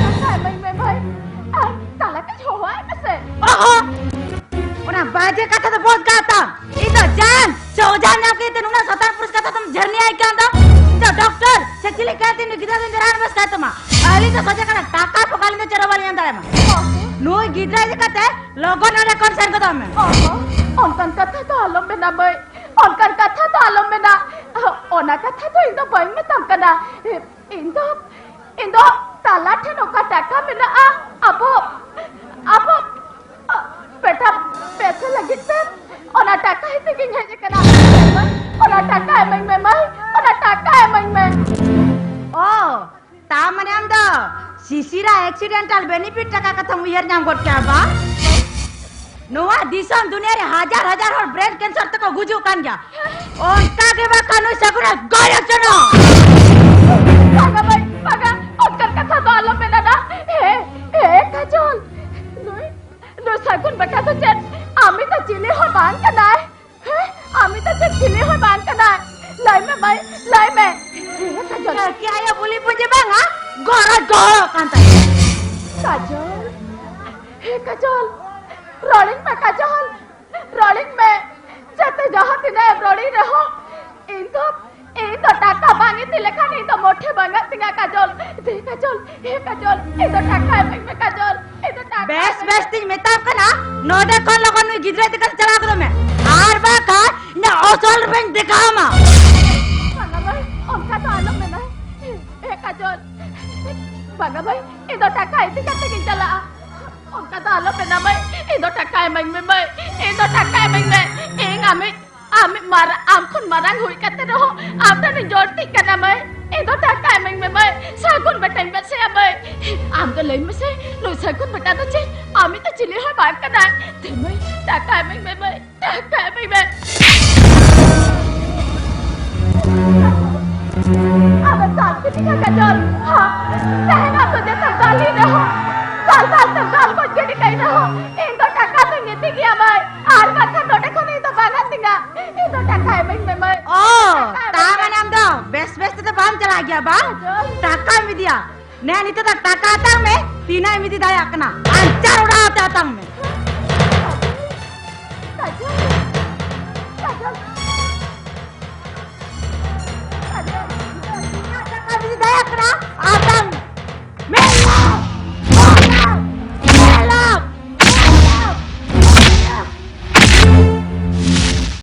ᱴᱟᱠᱟ ᱮᱢᱟᱹᱧ ᱢᱮ ᱢᱟᱹᱭ᱾ ᱟᱨ ᱛᱟᱞᱟ ᱠᱟᱹᱡ ᱦᱚᱦᱚᱣᱟᱭ ᱢᱮᱥᱮ᱾ ᱚᱦᱚ! ᱚᱱᱟ ᱵᱟᱡᱮ ᱠᱟᱛᱷᱟ ᱫᱚ ᱵᱚᱫ ᱠᱟᱜ ᱛᱟᱢ᱾ ᱤᱧ ᱫᱚ ᱡᱟᱱ ᱥᱮ ᱚᱡᱷᱟ ᱧᱟᱢ ᱠᱮᱫ ᱛᱮ ᱱᱩᱱᱟᱹᱜ ᱥᱟᱛᱟᱨ ᱯᱩᱨᱩᱥ ᱠᱟᱛᱷᱟ ᱫᱚᱢ ᱡᱷᱟᱹᱨᱱᱤ ᱟᱭ ᱠᱟᱱ ᱫᱚ? ᱤᱧ ᱫᱚ ᱰᱚᱠᱴᱚᱨ ᱥᱮ ᱪᱤᱞᱤ ᱠᱟᱭᱛᱮ ᱱᱩᱭ ᱜᱤᱫᱽᱨᱟᱹ ᱫᱚᱧ ᱡᱟᱱᱟᱢ ᱵᱟᱥ ᱠᱟᱭ ᱛᱟᱢᱟ? ᱟᱹᱞᱤᱧ ᱫᱚ ᱥᱚᱡᱷᱮ ᱠᱟᱱᱟ, ᱴᱟᱠᱟ ᱯᱚᱠᱟ ᱟᱹᱞᱤᱧ ᱫᱚ ᱪᱮᱫ ᱦᱚᱸ ᱵᱟᱹᱞᱤᱧ ᱮᱢ ᱫᱟᱲᱮᱭᱟᱢᱟ᱾ ᱱᱩᱭ ᱜᱤᱫᱽᱨᱟᱹ ᱤᱫᱤ ᱠᱟᱛᱮ ᱞᱚᱜᱚᱱ ᱱᱚᱰᱮ ᱠᱷᱚᱱ ᱥᱮᱱ ᱜᱚᱫᱚᱜ ᱢᱮ᱾ ᱚᱦᱚ, ᱚᱱᱠᱟᱱ ᱠᱟᱛᱷᱟ ᱫᱚ ᱟᱞᱚᱢ ᱢᱮᱱᱟ ᱢᱟᱹᱭ, ᱚᱱᱠᱟᱱ ᱠᱟᱛᱷᱟ ᱫᱚ ᱟᱞᱚᱢ ᱢᱮᱱᱟ᱾ ᱚᱱᱟ ᱠᱟᱛᱷᱟ ᱫᱚ ᱤᱧ ᱫᱚ ᱵᱟᱹᱧ ᱢᱮᱛᱟᱢ ᱠᱟᱱᱟ᱾ ᱤᱧ ᱫᱚ, ᱤᱧ ᱫᱚ ᱛᱟᱞᱟ ᱴᱷᱮᱱ ᱚᱠᱟ ᱴᱟᱠᱟ ᱢᱮᱱᱟᱜᱼᱟ, ᱟᱵᱚ, ᱟᱵᱚ ᱯᱮᱴᱟ ᱯᱮᱥᱮ ᱞᱟᱹᱜᱤᱫ ᱛᱮ ᱚᱱᱟ ᱴᱟᱠᱟ ᱤᱫᱤ ᱜᱤᱧ ᱦᱮᱡ ᱟᱠᱟᱱᱟ᱾ ᱚᱱᱟ ᱴᱟᱠᱟ ᱮᱢᱟᱹᱧ ᱢᱮ ᱢᱟᱹᱭ, ᱚᱱᱟ ᱴᱟᱠᱟ ᱮᱢᱟᱹᱧ ᱢᱮ᱾ ᱚ, ᱛᱟ ᱢᱟᱱᱮ ᱟᱢ ᱫᱚ ᱥᱤᱥᱤᱨᱟ accidental benefit ᱴᱟᱠᱟ ᱠᱟᱛᱷᱟᱢ ᱩᱭᱦᱟᱹᱨ ᱧᱟᱢ ᱜᱚᱫ ᱠᱮᱜᱼᱟ ᱵᱟᱝ? ᱱᱚᱣᱟ ᱫᱤᱥᱚᱢ ᱫᱩᱱᱤᱭᱟᱹ ᱨᱮ ᱦᱟᱡᱟᱨ ᱦᱟᱡᱟᱨ ᱦᱚᱲ brain cancer ᱛᱮᱠᱚ ᱜᱩᱡᱩᱜ ᱠᱟᱱ ᱜᱮᱭᱟ᱾ ᱚᱱᱠᱟ ᱜᱮ ᱵᱟᱠᱷᱟᱱ ᱱᱩᱭ ᱥᱟᱹᱜᱩᱱᱮ ᱜᱚᱡ ᱦᱚᱪᱚᱱᱟ᱾ ᱵᱟᱝᱟ ᱵᱟᱹᱭ, ᱵᱟᱝᱟ, ᱚᱱᱠᱟᱱ ᱠᱟᱛᱷᱟ ᱫᱚ ᱟᱞᱚᱢ ᱢᱮᱱᱟ ᱱᱟ᱾ ᱦᱮ, ᱦᱮ, ᱠᱟᱡᱚᱞ, ᱱᱩᱭ, ᱱᱩᱭ ᱥᱟᱹᱜᱩᱱ ᱵᱮᱴᱟ ᱫᱚ ᱪᱮᱫ ᱟᱢᱤ ᱫᱚ ᱪᱤᱞᱤ ᱦᱚᱸ ᱵᱟᱝ ᱠᱟᱱᱟᱭ? ᱦᱮ, ᱟᱢᱤ ᱫᱚ ᱪᱮᱫ ᱪᱤᱞᱤ ᱦᱚᱸ ᱵᱟᱝ ᱠᱟᱱᱟᱭ? ᱞᱟᱹᱭ ᱢᱮ ᱵᱟᱹᱭ, ᱞᱟᱹᱭ ᱢᱮ᱾ ᱦᱮ, ᱠᱟᱡᱚᱞ᱾ ᱠᱟᱹᱠᱤ ᱟᱭᱳ ᱵᱩᱞᱤ ᱯᱩᱸᱡᱤ ᱵᱟᱝᱟ, ᱜᱚᱨᱚᱡ ᱜᱚᱦᱚᱲᱚᱜ ᱠᱟᱱ ᱛᱟᱭᱟ᱾ ᱠᱟᱡᱚᱞ, ᱦᱮ ᱠᱟᱡᱚᱞ, ᱨᱚᱲᱤᱧ ᱢᱮ ᱠᱟᱡᱚᱞ, ᱨᱚᱲᱤᱧ ᱢᱮ᱾ ᱡᱟᱛᱮ ᱡᱟᱦᱟᱸ ᱛᱤᱱᱟᱹᱜ ᱮᱢ ᱨᱚᱲᱤᱧ ᱨᱮᱦᱚᱸ, ᱤᱧ ᱫᱚ, ᱤᱧ ᱫᱚ ᱴᱟᱠᱟ ᱵᱟᱝ ᱤᱫᱤ ᱞᱮᱠᱷᱟᱱ ᱤᱧ ᱫᱚ ᱢᱚᱴᱷᱮ ᱵᱟᱝ ᱜᱟᱱᱚᱜ ᱛᱤᱧᱟ ᱠᱟᱡᱚᱞ᱾ ᱫᱮ ᱠᱟᱡᱚᱞ, ᱦᱮ ᱠᱟᱡᱚᱞ, ᱤᱧ ᱫᱚ ᱴᱟᱠᱟ ᱮᱢᱟᱹᱧ ᱢᱮ ᱠᱟᱡᱚᱞ, ᱤᱧ ᱫᱚ ᱴᱟᱠᱟ ᱵᱮᱥ, ᱮᱢᱟᱹᱧ ᱢᱮ᱾ ᱵᱮᱥ ᱛᱤᱧ ᱢᱮᱛᱟᱢ ᱠᱟᱱᱟ, ᱱᱚᱰᱮ ᱠᱷᱚᱱ ᱞᱚᱜᱚᱱ ᱱᱩᱭ ᱜᱤᱫᱽᱨᱟᱹ ᱤᱫᱤ ᱠᱟᱛᱮ ᱪᱟᱞᱟᱣ ᱜᱚᱫᱚᱜ ᱢᱮ, ᱟᱨ ᱵᱟᱝᱠᱷᱟᱱ ᱤᱧᱟᱹᱜ ᱚᱥᱚᱞ ᱨᱩᱯᱤᱧ ᱫᱮᱠᱷᱟᱣ ᱟᱢᱟ᱾ ᱵᱟᱝᱟ ᱵᱟᱹᱭ, ᱚᱱᱠᱟ ᱫᱚ ᱟᱞᱚᱢ ᱢᱮᱱᱟ᱾ ᱦᱮ ᱠᱟᱡᱚᱞ, ᱵᱟᱝᱟ ᱵᱟᱹᱭ, ᱤᱧ ᱫᱚ ᱴᱟᱠᱟ ᱤᱫᱤ ᱠᱟᱛᱮ ᱜᱤᱧ ᱪᱟᱞᱟᱜᱼᱟ᱾ ᱚᱱᱠᱟ ᱫᱚ ᱟᱞᱚᱢ ᱢᱮᱱᱟ ᱵᱟᱹᱭ, ᱤᱧ ᱫᱚ ᱴᱟᱠᱟ ᱮᱢᱟᱹᱧ ᱢᱮ ᱵᱟᱹᱭ, ᱤᱧ ᱫᱚ ᱴᱟᱠᱟ ᱮᱢᱟᱹᱧ ᱢᱮ᱾ ᱤᱧ ᱟᱢᱤᱡ ᱟᱢᱤᱡ ᱢᱟᱨᱟ-, ᱟᱢ ᱠᱷᱚᱱ ᱢᱟᱨᱟᱝ ᱦᱩᱭ ᱠᱟᱛᱮ ᱨᱮᱦᱚᱸ ᱟᱢ ᱴᱷᱮᱱᱤᱧ ᱡᱚᱲᱛᱤᱜ ᱠᱟᱱᱟ ᱢᱟᱹᱭ᱾ ᱤᱧ ᱫᱚ ᱴᱟᱠᱟ ᱮᱢᱟᱹᱧ ᱢᱮ ᱢᱟᱹᱭ, ᱥᱟᱹᱜᱩᱱ ᱵᱮᱴᱟᱧ ᱵᱮᱥᱮᱭᱟ ᱢᱟᱹᱭ᱾ ᱟᱢ ᱫᱚ ᱞᱟᱹᱭ ᱢᱮᱥᱮ, ᱱᱩᱭ ᱥᱟᱹᱜᱩᱱ ᱵᱮᱴᱟ ᱫᱚ ᱪᱮᱫ ᱟᱢᱤᱡ ᱫᱚ ᱪᱤᱞᱤ ᱦᱚᱸ ᱵᱟᱝ ᱠᱟᱱᱟᱭ? ᱫᱮ ᱢᱟᱹᱭ, ᱴᱟᱠᱟ ᱮᱢᱟᱹᱧ ᱢᱮ ᱢᱟᱹᱭ, ᱴᱟᱠᱟ ᱮᱢᱟᱹᱧ ᱢᱮ᱾ ᱟᱫᱚ ᱥᱟᱱᱛᱤ ᱴᱷᱤᱠᱟ ᱠᱟᱡᱚᱞ, ᱦᱟ, ᱛᱮᱦᱮᱧ ᱟᱢ ᱫᱚ ᱡᱮᱛᱮᱢ ᱫᱟᱞᱤᱧ ᱨᱮᱦᱚᱸ, ᱫᱟᱞ ᱫᱟᱞ ᱛᱮᱢ ᱫᱟᱞ ᱜᱚᱡ ᱜᱤᱰᱤ ᱠᱟᱹᱧ ᱨᱮᱦᱚᱸ, ᱤᱧ ᱫᱚ ᱴᱟᱠᱟ ᱫᱚᱧ ᱤᱫᱤ ᱜᱮᱭᱟ ᱢᱟᱹᱭ, ᱟᱨ ᱵᱟᱝᱠᱷᱟᱱ ᱱᱚᱰᱮ ᱠᱷᱚᱱ ᱤᱧ ᱫᱚ ᱵᱟᱝ ᱟᱹᱛᱤᱧᱟ᱾ ᱤᱧ ᱫᱚ ᱴᱟᱠᱟ ᱮᱢᱟᱹᱧ ᱢᱮ ᱢᱟᱹᱭ᱾ ᱚ, ᱴᱟᱠᱟ ᱮᱢᱟᱹᱧ ᱛᱟ ᱢᱮ᱾ ᱢᱟᱱᱮ ᱟᱢ ᱫᱚ ᱵᱮᱥ ᱵᱮᱥ ᱛᱮᱫᱚ ᱵᱟᱢ ᱪᱟᱞᱟᱜ ᱜᱮᱭᱟ ᱵᱟᱝ? ᱠᱟᱡᱚᱞ᱾ ᱴᱟᱠᱟᱢ ᱤᱫᱤᱭᱟ᱾ ᱱᱮ ᱱᱤᱛᱚᱜ ᱫᱚ ᱴᱟᱠᱟ ᱦᱟᱛᱟᱣ ᱢᱮ, ᱛᱤᱱᱟᱹᱜ ᱮᱢ ᱤᱫᱤ ᱫᱟᱲᱮᱭᱟᱜ ᱠᱟᱱᱟ᱾ ᱟᱧᱪᱟᱨ ᱚᱲᱟᱜ ᱟᱛᱮ ᱦᱟᱛᱟᱣ ᱢᱮ᱾